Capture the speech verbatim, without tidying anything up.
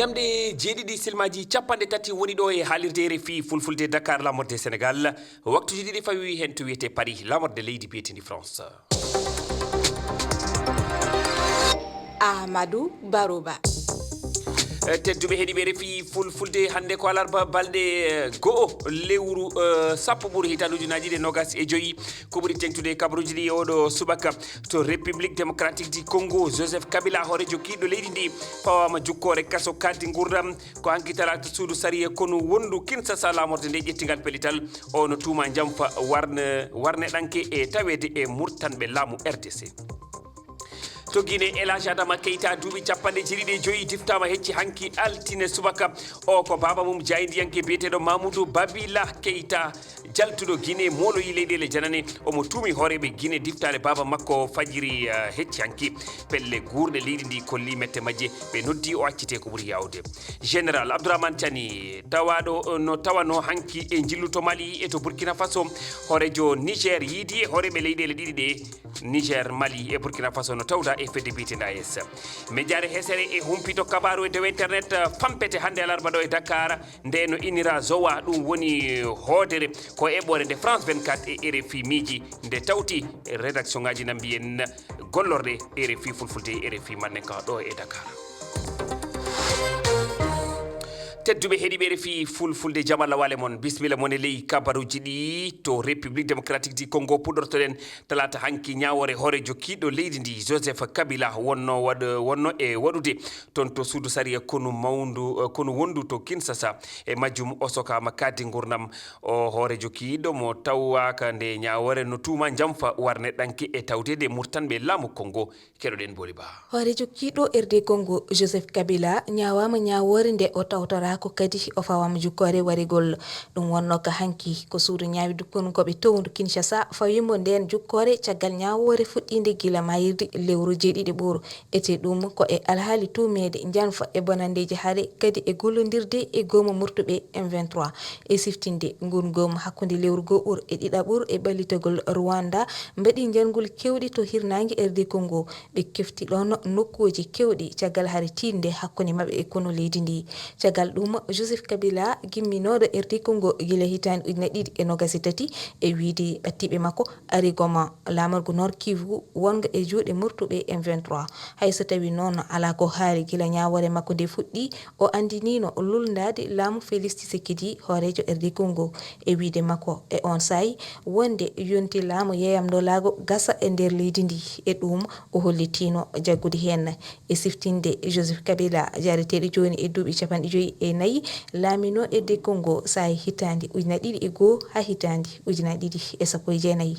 Nde jeeɗiɗi silmaji capanɗe tati woni ɗo e haalirde R F I Fulfulde Dakar, lamorde Senegal. Waktuji ɗiɗi fawi hen to wiyete Paris, lamorde leydi biyetendi France. Amadou Baroba. Tedduɓe heɗiɓe R F I Fulfulde, hannde ko alarba, balɗe eh, go'o lewru eh, sappo ɓuru hitan ujunaji ɗe nogas e joyi. Ko ɓuri tengtude e kabaruji ɗi e oɗo subaka, to République Démocratique du Congo, Joseph Kabila, hoorejo kiiɗɗo leydi ndi, fawama jukkore kaso kaddi ngurdam. Ko hanki talata suudu sariya konu wondu Kinshasa, lamorde nde ƴettingal pellital o no tuuma jamfa warne warne ɗanke e taweede e murtanɓe laamu R D C. To Guinée, El Hadj Adama Keita, duuɓi capanɗe jeeɗiɗi e joyi, diftama hecci hanki altine subaka. O ko baaba mum jaayndiyanke biyeteɗo Mamoudou Babila Keita, jaltuɗo Guinée, mooloyi leyɗeele janane. Omo tuumi hooreeɓe Guinée diftaare baaba makko fajiri eh, hecci hanki. Pelle guurɗe leydi ndi kolli mette majje. Ɓe noddi o accite ko ɓuri yawde. Général Abdourahmane Tiani, tawaɗo eh, no tawano hanki e njillu to Mali e to Burkina Faso. Hoorejo Niger yiidi e hooreeɓe leyɗeele ɗiɗi ɗe, Niger, Mali e Burkina Faso, no tawda e fedde biyeteende A E S. Mejare hesere e humpito kabaru e dow internet eh, fampete hannde alarba ɗo e Dakar. Nde no innira Zowa, ɗum woni hoodere ko eɓɓore nde France vingt-quatre e R F I miiji, nde tawti rédaction ngaji na mbiyen gollorɗe R F I Fulfulde e R F I Mannenka ɗo e Dakar. Tedduɓe heɗiɓe R F I Fulfulde, jam Allah wale mon, bismilla mon e ley kabaruji ɗi. To République Démocratique du Congo puɗɗortoɗen talata hanki ñaawore hoorejo kiiɗɗo leydi ndi, Joseph Kabila, wonno waɗ wonno e waɗude toon to suudu sariya konu mawndu eh, konu wondu to Kinshasa. E majjum o sokama kaddi ngurdam. O hoorejo kiiɗɗo mo tawaka nde ñaawore no tuuma jamfa warne ɗanke e tawtede murtanɓe laamu Congo. Keɗoɗen Boli Ba. Hoorejo kiiɗɗo R D Congo, Joseph Kabila, ñaawama ñaawoore nde o tawtoraako, kadi o fawama jukkoore warigol. Ɗum wonno ka hanki ko suudu ñaawi dukkonukoɓe towndu Kinshasa fawimo ndeen jukkoore caggal ñaawoore fuɗɗiinde gila mayirdi lewru jeeɗiɗi ɓuru. Ete ɗum ko e alhaali tuumeede njanfa e bonandeeji hare, kadi e gollondirde e goomu murtuɓe M vingt-trois e siftinde ngun goomu hakkunde lewru goo ɓur e ɗiɗaɓur e ɓallitagol Rwanda mbaɗi njanguli kewɗi to hirnaange R D Congo. Ɓe kefti ɗon nokkuuji kewɗi caggal hare tiiɗnde hakkunde maɓɓe e konu leydi ndi. Caggal ɗum, Joseph Kabila, gimminooɗo R D Congo gila hitaande ujine ɗiɗi e noogas e tati, e wiyde ɓattiiɓe makko, ari goma laamorgo Nord Kivu wonngo e juuɗe murtuɓe M vingt-trois. Hay so tawii noon alaa ko haali gila ñaawoore makko nde fuɗɗii, o anndiniino lulndaade laamu Félix Tshisekedi, hooreejo R D Congo. E wiyde makko, e oon saa'i, wonde yonti laamu yeeyam-ndolaagu gasa e nder leydi ndi. E ɗuum, o hollitiino jaggude heen. E siftinde Joseph Kabila, jaareteeɗo jooni e duuɓi capanɗe joyi e nayi, laaminoo R D Congo saa'i hitaande ujine ɗiɗi e goo haa hitaande ujine ɗiɗi e sappo e jeenayi.